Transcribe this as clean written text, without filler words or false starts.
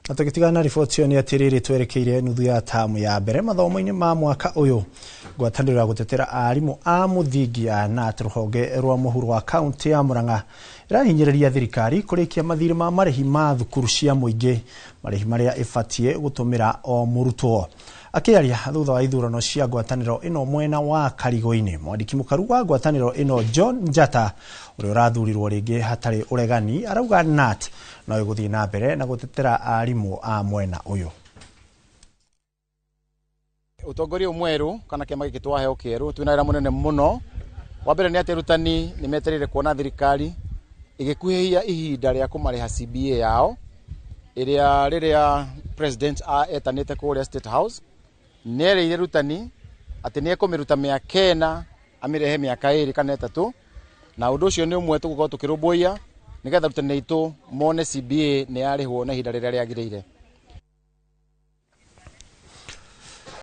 Na tũgĩtigana na riboti ĩyo nĩ atĩ rĩrĩ twerekeire nuthu ya tamu ya mbere mathomo-inĩ ma mwaka ũyũ, ngwatanĩro ya gũtetera arimũ a mũthingi ya KNUT rũhonge rwa mũhuro wa kaunti ya Murang'a ĩrahinyĩrĩria thirikari kũrĩkia mathirĩ ma marĩhi ma thukuru cia mũingĩ, marĩhi marĩa ĩbatiĩ gũtũmĩra o mũrutwo. Akĩaria thutha wa ithurano cia ngwatanĩro ĩno mwena wa Karigo-inĩ, mwandĩki mũkaru wa ngwatanĩro ĩno John Njata, ũrĩa ũrathurirwo rĩngĩ hatarĩ ũregani, arauga KNUT no ĩgũthiĩ na mbere na gũtetera arimũ a mwena ũyũ. Ũtongoria ũyũ mwerũ kana kĩama gĩkĩ twaheo kĩerũ, twĩna wĩra mũnene mũno. Wa mbere nĩ atĩ arutani nĩ metereire kuona thirikari ĩgĩkuhĩhia ihinda rĩa kũmarĩha CBA yao, ĩrĩa rĩrĩa president etanĩte kũrĩa State House nĩ erĩire arutani atĩ nĩ ekũmĩruta mĩaka 4 amĩrehe mĩaka 2 kana 3, na ũndũ ũcio nĩ ũmwe tũgũkorwo tũkĩrũmbũiya nĩgetha arutani aitũ mone CBA nĩ yarĩhwo na ihinda rĩrĩa rĩagĩrĩire.